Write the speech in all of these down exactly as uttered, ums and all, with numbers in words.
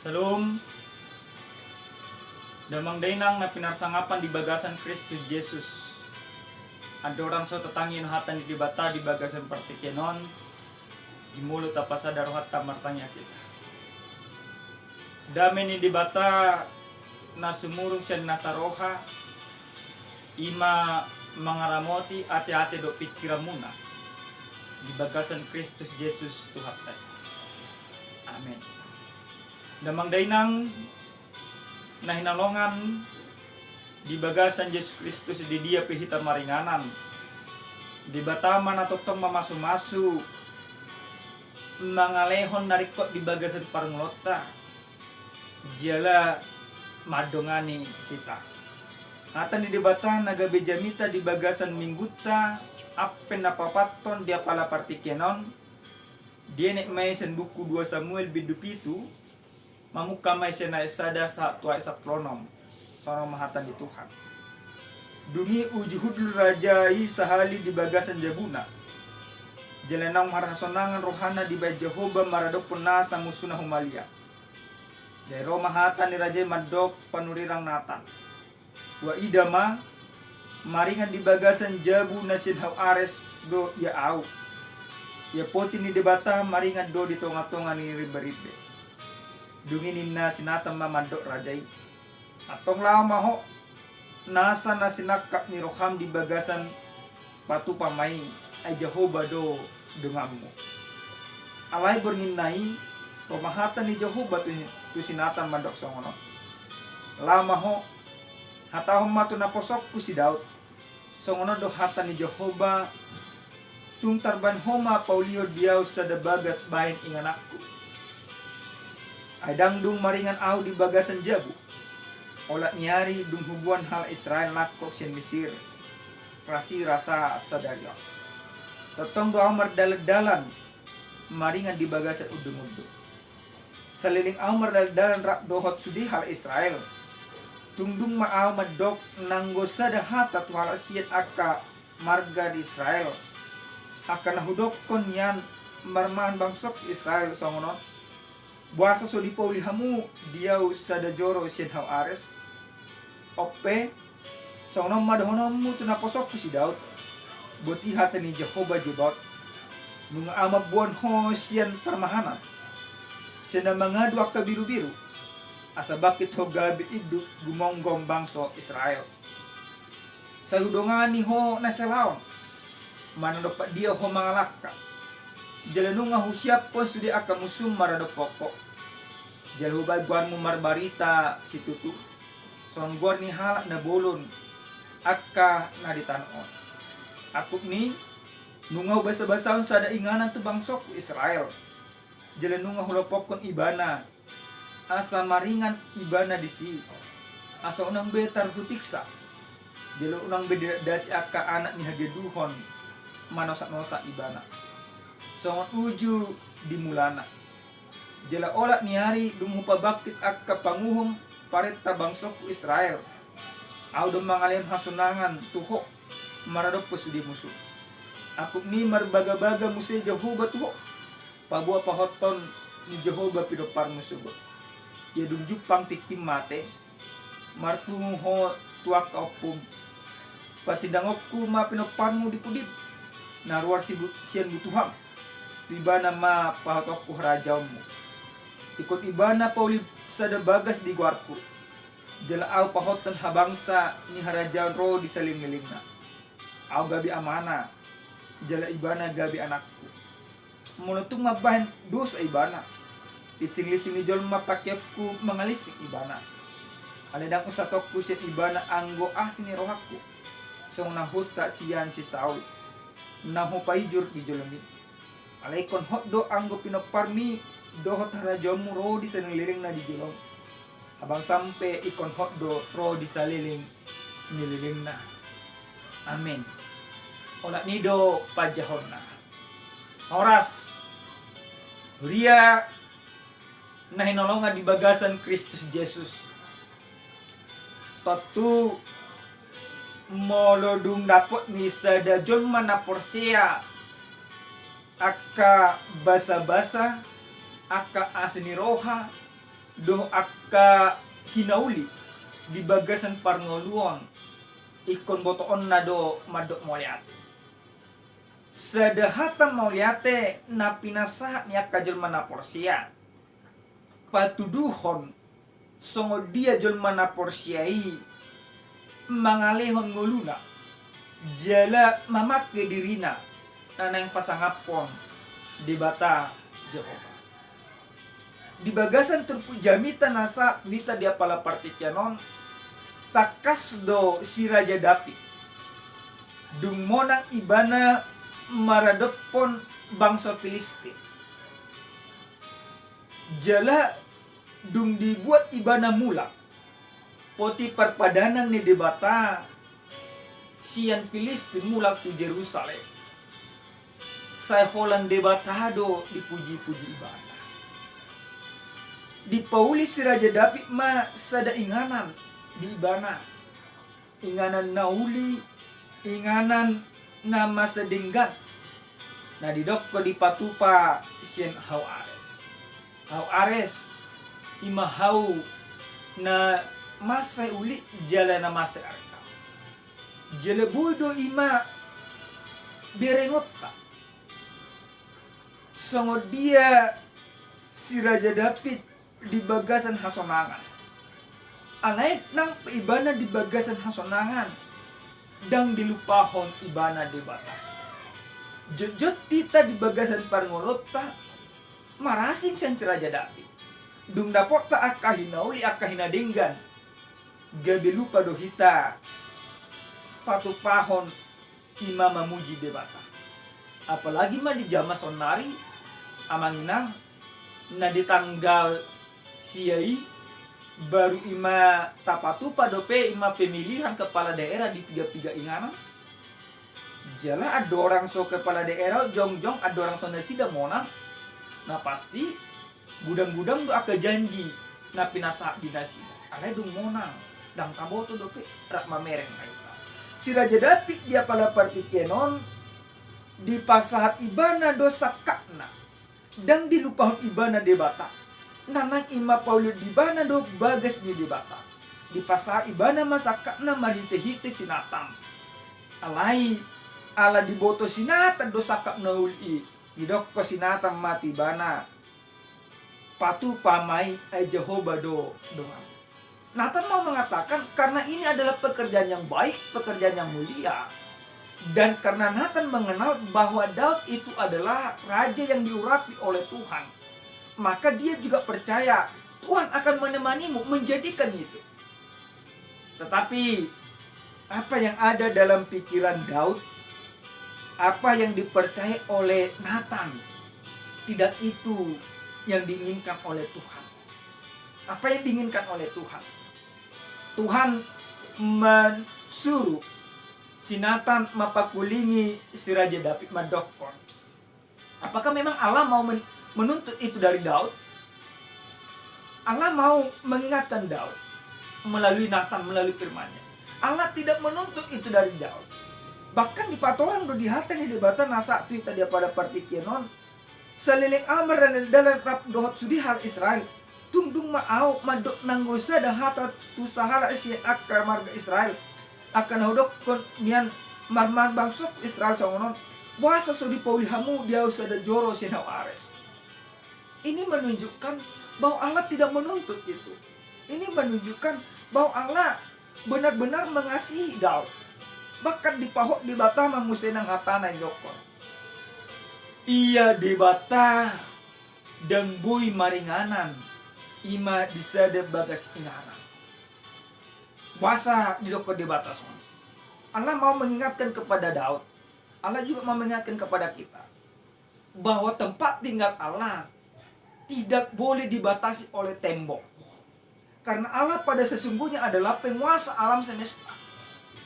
Shalom. Damang dainang na pinarsangapan di bagasan Kristus Jesus. Andorang so tatangion hata ni Debata di bagasan partingkian on, jumolo tapasada rohanta martangiang hita. Dame ni Debata na sumurung sian nasa roha, i ma mangaramoti ateate dohot pingkiranmuna di bagasan Kristus Jesus Tuhanta. Amen. Damang dainang na hinaholongan di bagasan Jesus Kristus, di dia pe hita maringanan, Debata ma na tongtong mamasumasu, mangalehon na ringkot di bagasan parngoluonta, jala mandongani hita. Hata ni Debata na gabe jamita di bagasan minggunta, ampe na paopathon di apala partingkian on, dienet ma i sian buku dua Samuel bindu pitu, mamungka ma i sian ayat sada sahat tu ayat sampulu onom. Songon on ma hata ni Tuhan. Dung i uju hundul raja i sahali di bagasan jabuna. Jala naung marhasonangan rohana dibahen Jahowa maradophon nasa musuna humaliang. Jadi ro ma hata ni raja i mandok panurirang Natan. Huida ma, maringan di bagasan jabu na sian hau ares do ia ahu. Ia poti ni Debata maringan do di tongatonga ni rimberimbe. Dung i ninna si Natan ma mandok raja i. Antong laho ma ho, nasa na sinangkap ni roham di bagasan patupa ma i, ai Jahowa do donganmu. Alai borngin na i, ro ma hata ni Jahowa tu, tu si Natan mandok songon on. Laho ma ho, hatahon ma tu naposongku si Daud. Songon on do hata ni Jahowa, tung tarbahen ho ma paulihon di ahu sada bagas bahen ingananku. Ai ndang dung maringan ahu di bagasan jabu. Olat ni ari dung huboan halak Israel nangkok sian Misir, rasirasa sadari on. Tongtong do ahu mardalandalan maringan di bagasan undungundung. Saleleng ahu mardalandalan rap dohot sude halak Israel. Tung dung ma ahu mandok nanggo sada hata tu halak sian angka marga di Israel. Angka na hudokkon nian marmahan bangsongku Israel songon on. Boasa so dipauli hamu di ahu sada joro sian hau ares? On pe, songon on ma dohononmu tu naposongku si Daud. Boti hata ni Jahowa Zebaot. Nunga ahu mamboan ho sian parmahanan, sian na mangadu angka birubiru, asa bangkit ho gabe induk gumonggom bangso Israel. Sai hudongani ho na salaon, manang dompak dia ho mangalangka. Jala nunga husiaphon sude angka musum maradophon ho. Jala hubahen goarmu marbarita situtu, songon goar ni halak na bolon angka na di tano on. Angkup ni, nunga hubasabasahon sada inganan tu bangsongku Israel. Jala nunga hulopokkon ibana, asa maringan ibana disi, asa unang be tarhutiksa. Jala unang be didatdati angka anak ni hagaduhon manosaknosak ibana, songon uju di mulana. Jala olat ni ari dung hupabangkit angka panguhum parenta bangsongku Israel, ahu do mangalehon hasonangan tu ho maradophon sude musum. Angkup ni, marbagabaga muse Jahowa tu ho, paboa pahothon ni Jahowa pinomparmu sogot. Ia dung jumpang tingkim mate, marpungu ho tu angka ompum. Patindangonku ma pinomparmu di pudim, na ruar sibu-, sian butuham. Tu ibana ma pahothonku harajaonmu. Ingkon ibana pauli sada bagas di goarku. Jala ahu pahothon habangsa ni harajaon ro di salelenglelengna. Ahu gabe amana, jala ibana gabe anakku. Molo tung mambahen dosa ibana, lisinglisin ni jolma pangkeonku mangalinsing ibana. Alai ndang unsatongku sian ibana anggo asi ni rohangku, songon na huunsa sian si Saul, na hupaijur di jolomi. Alai ingkon hot do anggo pinomparmi dohot harajaonmu ro di salelenglelengna di jolomi. Habangsaon pe ingkon hot do ro di saleleng ni lelengna. Amen. Olat ni do panjahonna. Horas. Huria na hinaholongan di bagasan Kristus Jesus. Tontu molo dung dapot ni sada jolma na porsea angka basabasa, angka asi ni roha, dohot angka hinauli di bagasan parngoluon, ingkon botoonna do mandok mauliate. Sada hata mauliate na pinasahat ni angka jolma na porsea, patuduhon songon dia jolma na porsea i mangalehon ngoluna jala mamangke dirina na naeng pasangaphon Debata Jahowa. Di bagasan turpuk jamita na sahat tu hita di apala partingkian on, tangkas do si Raja David dung monang ibana maradophon bangso Pilistin. Jala dung dibuat ibana mulak poti parpadanan ni Debata sian Pilistin mulak tu Jerusalem, sai holan Debata do dipuji-puji ibana. Dipauli si Raja David ma sada inganan di ibana, inganan na uli, inganan na masa denggan, na didokkon dipatupa sian hau Ares. Hau Ares, ima hau na masa uli jala na masa arga. Jala boi do ima berengonta songon dia si Raja David di bagasan hasonangan. Alai nang pe ibana di bagasan hasonangan, ndang dilupahon ibana Debata. Jotjot hita di bagasan parngoluonta marasing sian si Raja David. Dung dapotta angka hinauli, angka hinadenggan, gabe lupa do hita patupahon ima mamuji Debata. Apalagi ma di jaman saonnari, amang inang, na di tanggal sia i baru ima tapatupa dope ima pemilihan kepala daerah di piga-piga inganan. Jala andorang so kepala daerah jongjong, andorang so nasida monang, na pasti gudang-gudang do angka janji na pinasahat di nasida. Alai dung monang, ndang taboto dope rap mamereng aita. Si Raja David di apala partingkian on dipasahat ibana do sangkapna, ndang dilupahon ibana Debata. Na naeng ima pauli ibana do bagas ni Debata. Dipasahat ibana ma sangkapna marhite-hite si Natan. Alai ala diboto si Natan do sangkap na uli i, didokkon si Natan ma tu ibana, patupa ma i, ai Jahowa do donganmu. Natan mau mengatakan karena ini adalah pekerjaan yang baik, pekerjaan yang mulia. Dan karena Natan mengenal bahwa Daud itu adalah raja yang diurapi oleh Tuhan, maka dia juga percaya Tuhan akan menemanimu menjadikan itu. Tetapi apa yang ada dalam pikiran Daud, apa yang dipercayai oleh Natan, tidak itu yang diinginkan oleh Tuhan. Apa yang diinginkan oleh Tuhan? Tuhan mansuruh si Natan mampakulingi si Raja David mandokkon. Apakah memang Allah mau men-, menuntut itu dari Daud? Allah mau mengingatkan Daud melalui Natan, melalui firman-Nya. Allah tidak menuntut itu dari Daud. Bahkan dipatorang do di hata ni Debata na sahat tu hita di apala partingkian on, saleleng ahu mardalan-dalan rap dohot sude halak Israel, tung dung ma ahu mandok nanggo sada hata tu sahalak sian angka marga Israel, angka na hudokkon nian marmahan bangsongku Israel songon on, boasa so dipauli hamu di ahu sada joro sian hau Ares? Ini menunjukkan bahwa Allah tidak menuntut itu. Ini menunjukkan bahwa Allah benar-benar mengasihi Daud. Bahkan dipahot Debata ma muse nang hatana didokkon, ia Debata ndang boi maringanan ima di sada bagas inganan. Boasa didokkon Debata songon? Allah mau mengingatkan kepada Daud, Allah juga mau mengingatkan kepada kita bahwa tempat tinggal Allah tidak boleh dibatasi oleh tembok. Karena Allah pada sesungguhnya adalah penguasa alam semesta.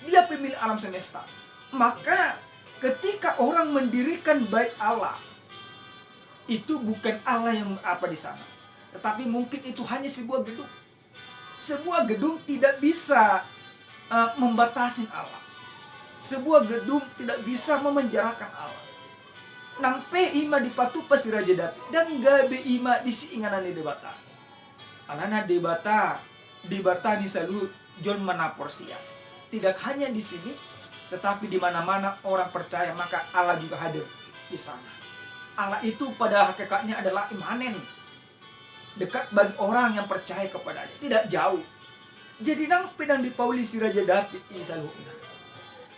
Dia pemilik alam semesta. Maka ketika orang mendirikan bait Allah, itu bukan Allah yang apa di sana, tetapi mungkin itu hanya sebuah gedung. Sebuah gedung tidak bisa, eh, membatasi Allah. Sebuah gedung tidak bisa memenjarakan Allah. Nang pe ima dipatupa si Raja David, ndang gabe ima disi inganan ni Debata. Alana Debata, Debata ni saluhut jolma na porsea. Tidak hanya di sini, tetapi di mana-mana orang percaya, maka Allah juga hadir di sana. Allah itu pada hakikatnya adalah imanen, dekat bagi orang yang percaya kepada-Nya, tidak jauh. Jadi nang pe ndang dipauli si Raja David i saluhutna.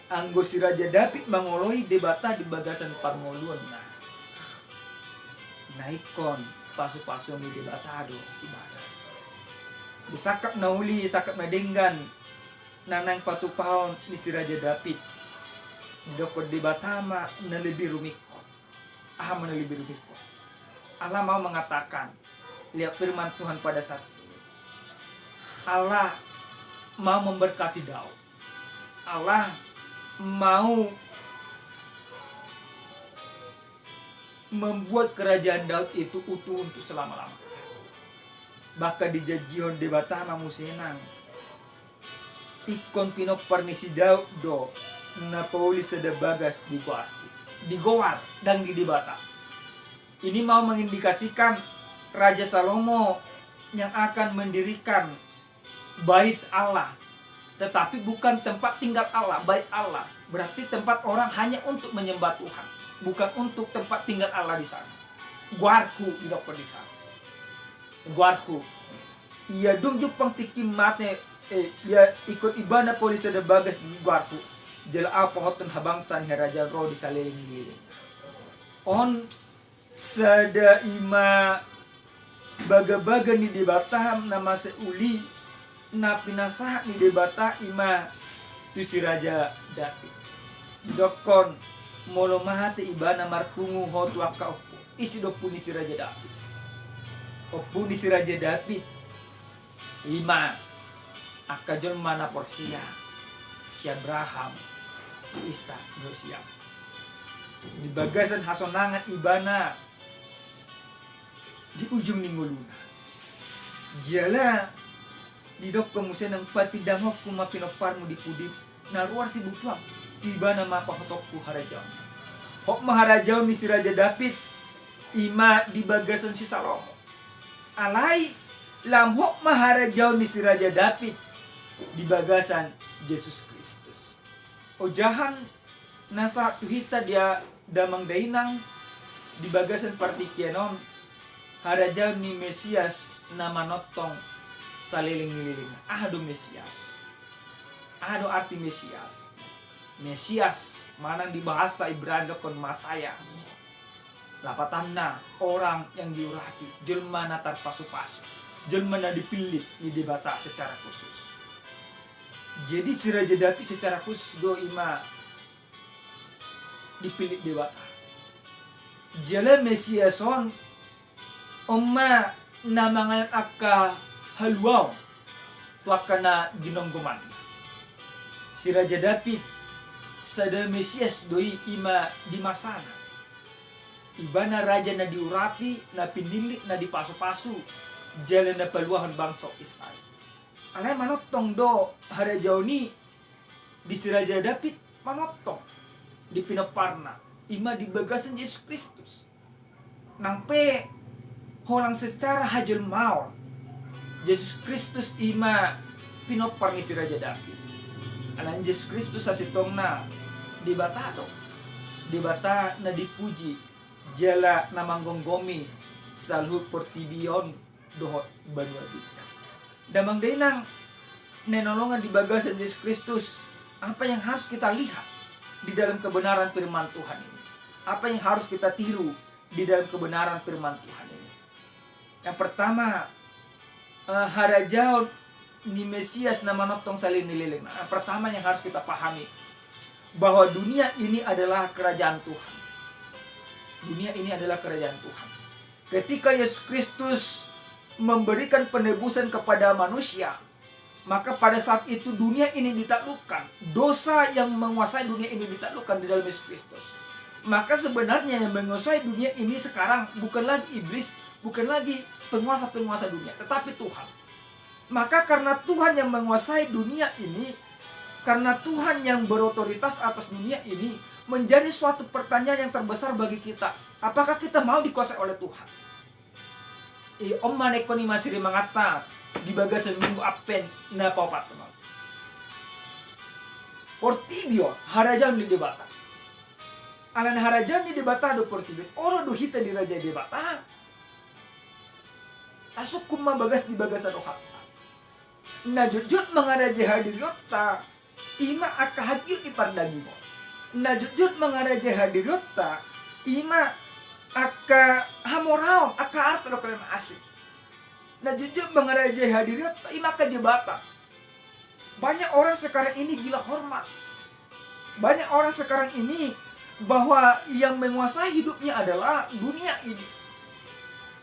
Anggo si Raja David mangoloi Debata di bagasan parngoluonna, na ingkon pasu-pasu ni Debata do ibana. Di sangkap na uli, sangkap na denggan, na naeng patupahon ni si Raja David, didokkon Debata ma na lebih rumingkot. Aha ma na lebih rumingkot? Allah mau mengatakan lewat firman Tuhan pada saat ini, Allah mau memberkati Daud. Allah mau membuat kerajaan Daud itu utuh untuk selama-lamanya. Bahkan dijanjihon Debata ma muse nang, ingkon pinompar ni si Daud do na pauli sada bagas di goar, di goar, ndang di Debata. Ini mau mengindikasikan Raja Salomo yang akan mendirikan bait Allah, tetapi bukan tempat tinggal Allah, bait Allah. Berarti tempat orang hanya untuk menyembah Tuhan, bukan untuk tempat tinggal Allah di sana. Goarhu didokkon di sana. Goarhu. Ia dung jumpang tingki mate, eh, ia ingkon ibana pauli sada bagas di goarhu. Jala ahu pahothon habangsan ni harajaon ro di saleleng ni leleng. On sada i ma bagabaga ni Debata na masa uli, na pinasahat ni Debata i ma tu si Raja David. Didokkon, molo mate ibana marpungu ho tu angka ompu. Ise do ompu ni si Raja David? Ompu ni si Raja David i ma angka jolma na porsea, si Abraham, si Ishak, dohot si Yakub. Di bagasan hasonangan ibana di ujung ni ngoluna. Jala didokkon muse nang, patindangkonku ma pinomparmu di pudim, na ruar sibutuam, tu ibana ma pahothonku harajaon. Hot ma harajaon ni si Raja David i ma di bagasan si Salomo. Alai lam hot ma harajaon ni si Raja David di bagasan Jesus Kristus. Ojahan na sahat tu hita dia damang dainang di bagasan partingkian on, harajaon ni Mesias na manongtong saleleng ni lelengna. Aha do Mesias? Aha do arti Mesias? Mesias manang di bahasa Ibrani dokkon Masaya. Lapatanna orang yang diurapi, jolma na tarpasupasu, jolma na dipillit ni Debata secara khusus. Jadi si Raja David secara khusus do i ma dipillit Debata. Jala Mesias on, on ma na mangalehon angka haluaon tu angka na ginonggomanna. Si Raja David sada Mesias do i, i ma di masana. Ibana raja na diurapi, na pinillit, na dipasupasu, jala na paluahon bangso Israel. Alai manongtong do harajaon i di si Raja David, manongtong di pinomparna, i ma di bagasan Jesus Kristus. Nang pe holan secara hajolmaon, Jesus Kristus i ma pinompar ni si Raja David. Alana Jesus Kristus sasintongna Debata do. Debata na dipuji jala na manggomgomi saluhut portibi on dohot banua ginjang. Damang dainang na hinaholongan di bagasan Jesus Kristus, apa yang harus kita lihat di dalam kebenaran firman Tuhan ini? Apa yang harus kita tiru di dalam kebenaran firman Tuhan ini? Yang pertama, eh, harajaon ni Mesias na manongtong saleleng ni lelengna. Yang pertama yang harus kita pahami, bahwa dunia ini adalah kerajaan Tuhan. Dunia ini adalah kerajaan Tuhan. Ketika Yesus Kristus memberikan penebusan kepada manusia, maka pada saat itu dunia ini ditaklukkan. Dosa yang menguasai dunia ini ditaklukkan di dalam Yesus Kristus. Maka sebenarnya yang menguasai dunia ini sekarang bukan lagi iblis, bukan lagi penguasa-penguasa dunia, tetapi Tuhan. Maka karena Tuhan yang menguasai dunia ini, karena Tuhan yang berotoritas atas dunia ini, menjadi suatu pertanyaan yang terbesar bagi kita. Apakah kita mau dikuasai oleh Tuhan? Eh, on ma na ingkon i masirimanganta di bagasan Minggu Advent na paopat on. Portibi on harajaon ni Debata. Alana harajaon ni Debata do portibi on, olo do hita dirajai Debata. Tasungkun ma bagas di bagasan rohanta. Na jotjot mangarajai hadirionta, i ma angka hagiot ni pardagingon. Na jotjot mangarajai hadirionta, i ma angka hamoraon, angka arta dohot angka na asing. Na jotjot mangarajai hadirionta, i ma angka jabatan. Banyak orang sekarang ini gila hormat. Banyak orang sekarang ini bahwa yang menguasai hidupnya adalah dunia ini.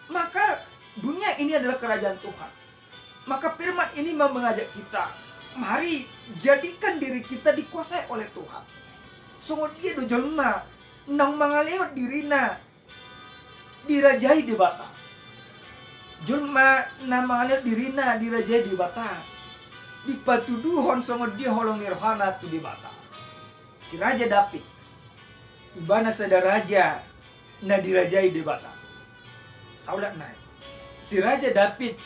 Maka dunia ini adalah kerajaan Tuhan. Maka firman ini mau mengajak kita, mari jadikan diri kita dikuasai oleh Tuhan. Songon dia do jolma naung mangalehon dirina dirajai Debata. Jolma na mangalehon dirina dirajai Debata, dipatuduhon songon dia holong ni rohana tu Debata. Si Raja David, ibana sada raja na dirajai Debata. Saulak nai. Si Raja David,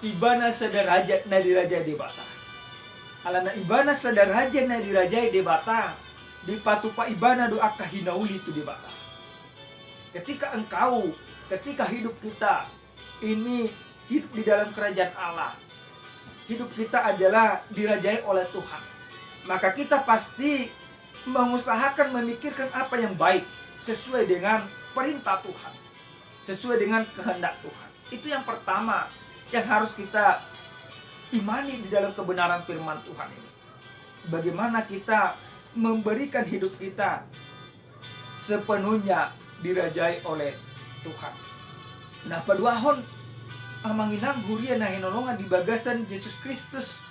ibana sada raja na dirajai Debata. Alana ibana sada raja na dirajai Debata, dipatupa ibana do angka hinauli tu Debata. Ketika engkau, ketika hidup kita ini hidup di dalam kerajaan Allah, hidup kita adalah dirajai oleh Tuhan, maka kita pasti mengusahakan memikirkan apa yang baik sesuai dengan perintah Tuhan, sesuai dengan kehendak Tuhan. Itu yang pertama yang harus kita imani di dalam kebenaran firman Tuhan ini. Bagaimana kita memberikan hidup kita sepenuhnya dirajai oleh Tuhan. Na paduahon, amang inang huria na hinaholongan di bagasan Jesus Kristus,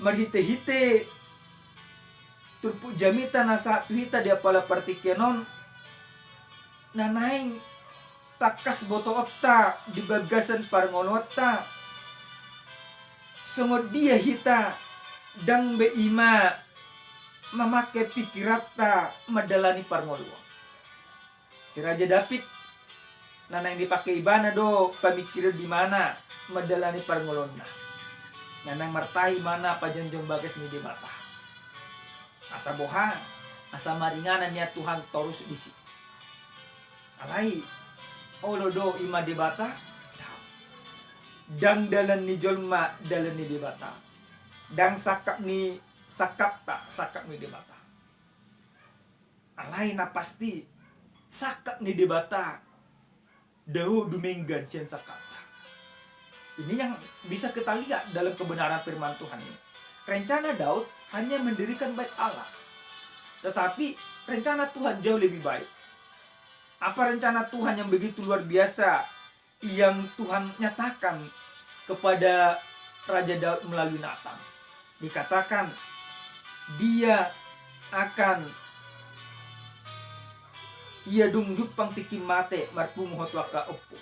marhitehite turpuk jamita na sahat tu hita di apala partingkian on, na naeng tangkas botoonta di bagasan parngoluonta, songon dia hita ndang be i ma mamangke pingkiranta mandalani parngoluon. Si Raja David, na naeng dipangke ibana do pamingkirion di mana mandalani parngoluonna. Na naeng martahi ibana pajongjong bagas ni Debata. Asa boha, asa maringanan ia Tuhan torus disi. Alai, olo do i ma Debata? Ndang. Ndang dalan ni jolma, dalan ni Debata. Ndang sangkap ni sangkapta, sangkap ni Debata. Alai na pasti, sangkap ni Debata dao dumenggan sian sangkapta. Ini yang bisa kita lihat dalam kebenaran firman Tuhan ini. Rencana Daud hanya mendirikan bait Allah. Tetapi rencana Tuhan jauh lebih baik. Apa rencana Tuhan yang begitu luar biasa yang Tuhan nyatakan kepada Raja Daud melalui Natan? Dikatakan, dia akan, ia dung jumpang tingki mate marpungu tu angka ompu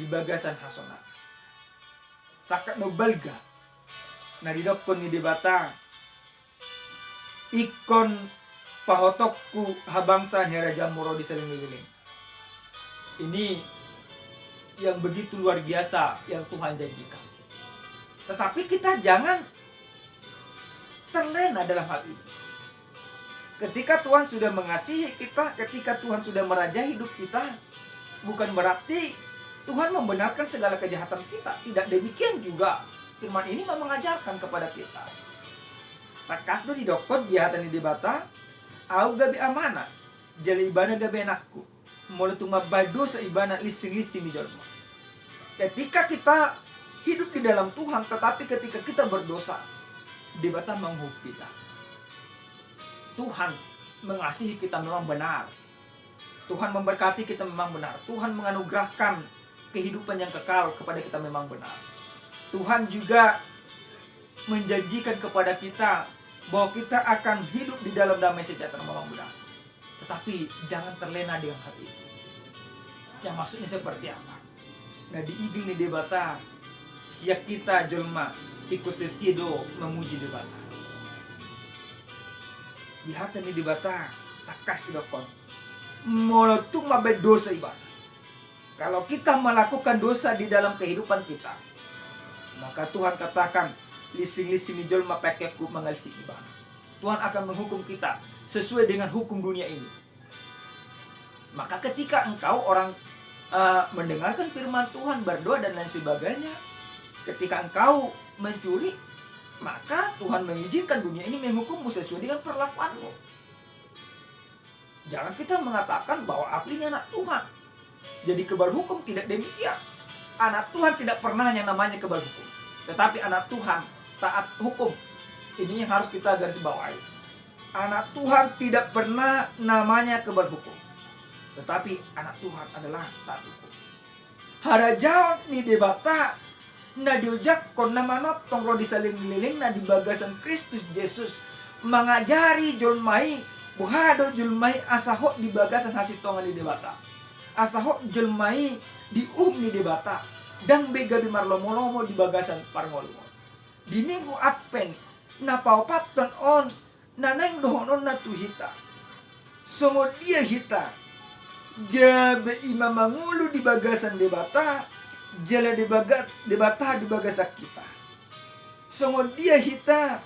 di bagasan hasonangan. Sangkap na umbalga na didokkon ni Debata, ingkon pahotongku habangsa ni harajaonmu ro di saleleng ni leleng. Ini yang begitu luar biasa yang Tuhan janjikan. Tetapi kita jangan terlena dalam hal ini. Ketika Tuhan sudah mengasihi kita, ketika Tuhan sudah merajai hidup kita, bukan berarti Tuhan membenarkan segala kejahatan kita. Tidak demikian juga. Firman ini mau mengajarkan kepada kita. Tangkas do didokkon di hata ni Debata, au gabe amana, jala ibana gabe anakku. Molo tung mambahen dosa ibana, lingsing-lingsing ni jolma. Ketika kita hidup di dalam Tuhan, tetapi ketika kita berdosa, Debata menghukum kita. Tuhan mengasihi kita memang benar. Tuhan memberkati kita memang benar. Tuhan menganugerahkan kehidupan yang kekal kepada kita memang benar. Tuhan juga menjanjikan kepada kita bahwa kita akan hidup di dalam damai sejahtera memang benar. Tetapi jangan terlena dengan hal itu. Yang maksudnya seperti apa? Na diigil ni Debata, sian hita jolma ingkon setia do memuji Debata. Di hata ni Debata, tangkas didokkon, molo tung mambahen dosa ibana, Kalau kita melakukan dosa di dalam kehidupan kita, maka Tuhan katakan, "Lingsing-lingsing ni jolma pangkeangku mangalisi ibana." Tuhan akan menghukum kita sesuai dengan hukum dunia ini. Maka ketika engkau orang, eh, mendengarkan firman Tuhan, berdoa dan lain sebagainya, ketika engkau mencuri, maka Tuhan mengizinkan dunia ini menghukummu sesuai dengan perlakuanmu. Jangan kita mengatakan bahwa aku ini anak Tuhan. Jadi kebal hukum, tidak demikian. Anak Tuhan tidak pernah yang namanya kebal hukum. Tetapi anak Tuhan taat hukum. Ini yang harus kita garis bawahi. Anak Tuhan tidak pernah namanya kebal hukum. Tetapi anak Tuhan adalah taat hukum. Harajaon ni Debata na diojakhon na manongtong ro di salelenglelengna di bagasan Kristus Jesus, mangajari jolma i, boha do jolma i asa hot di bagasan hasintongan ni Debata, asa hot jolma i di uhum ni Debata, ndang be gabe marlomolomo di bagasan parngoluon. Di Minggu Advent na paopathon on, na naeng dohononna tu hita, songon dia hita gabe ima mangolu di bagasan Debata, jala Debaga-, Debata di bagasan hita. Songon dia hita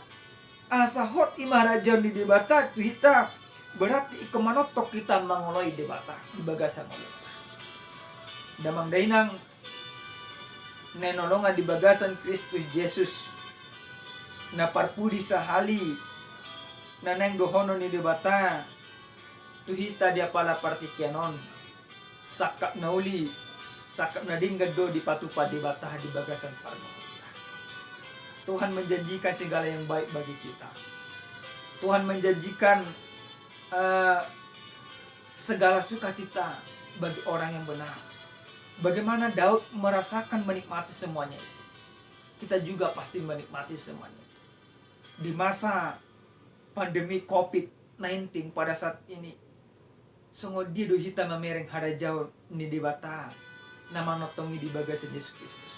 asa hot ima harajaon ni Debata tu hita, berarti ingkon manongtong hita mangoloi Debata di bagasan ngolunta. Damang dainang na hinaholongan di bagasan Kristus Jesus, na parpudi sahali, na naeng dohonon ni Debata tu hita di apala partingkian on, sangkap na uli, sangkap na denggan do dipatupa Debata di bagasan parngoluonta. Tuhan menjanjikan segala yang baik bagi kita. Tuhan menjanjikan, eh, segala sukacita bagi orang yang benar. Bagaimana Daud merasakan, menikmati semuanya itu, kita juga pasti menikmati semuanya itu. Di masa pandemi covid sembilan belas pada saat ini, songon dia do hita mamereng harajaon ni Debata na manongtong i di bagasan Jesus Kristus?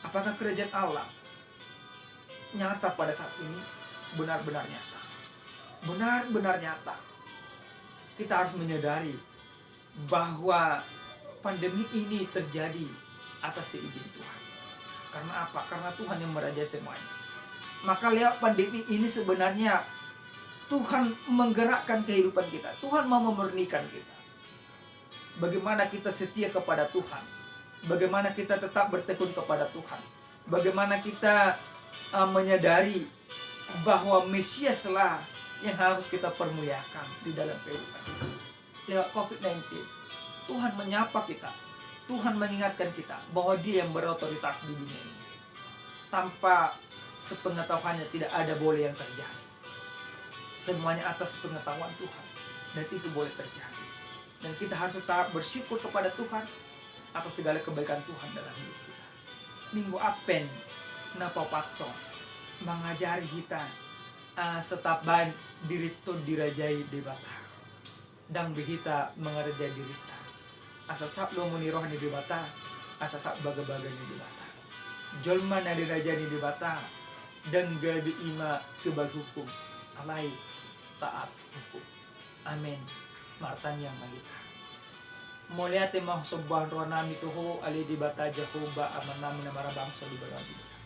Apakah kerajaan Allah nyata pada saat ini? Benar-benar nyata. Benar-benar nyata. Kita harus menyadari bahwa pandemi ini terjadi atas seizin Tuhan. Karena apa? Karena Tuhan yang merajai semuanya. Maka lewat pandemi ini sebenarnya Tuhan menggerakkan kehidupan kita. Tuhan mau memurnikan kita. Bagaimana kita setia kepada Tuhan? Bagaimana kita tetap bertekun kepada Tuhan? Bagaimana kita, eh, menyadari bahwa Mesiaslah yang harus kita permuliakan di dalam kehidupan kita? Lewat covid sembilan belas, Tuhan menyapa kita. Tuhan mengingatkan kita bahwa Dia yang berotoritas di dunia ini. Tanpa sepengetahuannya tidak ada boleh yang terjadi. Semuanya atas pengetahuan Tuhan. Dan itu boleh terjadi. Dan kita harus tetap bersyukur kepada Tuhan atas segala kebaikan Tuhan dalam hidup kita. Minggu Advent na paopathon mangajari hita, ah, asa tabaen dirinta on dirajai Debata. Ndang be hita mangarajai dirinta asa saut lomo ni roha ni Debata, asa saut bagabaga ni Debata. Jolma na dirajai ni Debata ndang gabe ima kebal hukum, alai taat hukum. Amen. Martangiang ma hita. Mauliate ma sombaon rohanami tu Ho, ale Debata Jahowa, Amanami na marhabangsa di banua ginjang.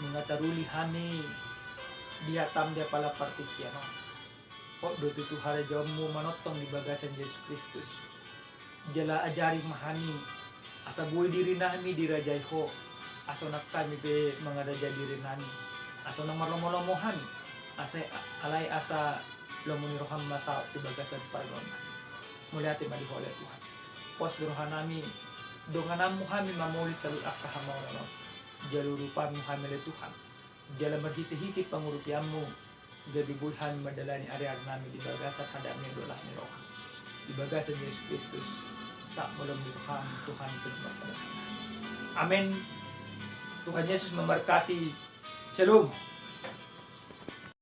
Nunga taruli hami di hatam di apala partingkian on. Hot do tutu harajaonmu manongtong di bagasan Jesus Kristus. Jala ajari ma hami asa boi dirinami dirajai Ho, asa unang hami pe mangarajai dirinami, asa unang marlomolomo hami, asa, alai asa lomo ni roham ma saut di bagasan parngoluonnami. Mauliate ma di Ho ale Tuhan. Pos do rohanami, dongananmu hami mamoli saluhut angka hamaolon on. Jalo urupanmu hami ale Tuhan. Jala marhitehite pangurupianmu gabe boi hami mandalani ariarinami di bagasan hadang ni dolas ni roha. Di bagasan Jesus Kristus, sahat ma lomo ni roham Tuhan, Tuhan marsada-sada. Amen. Tuhan Yesus memberkati. Shalom.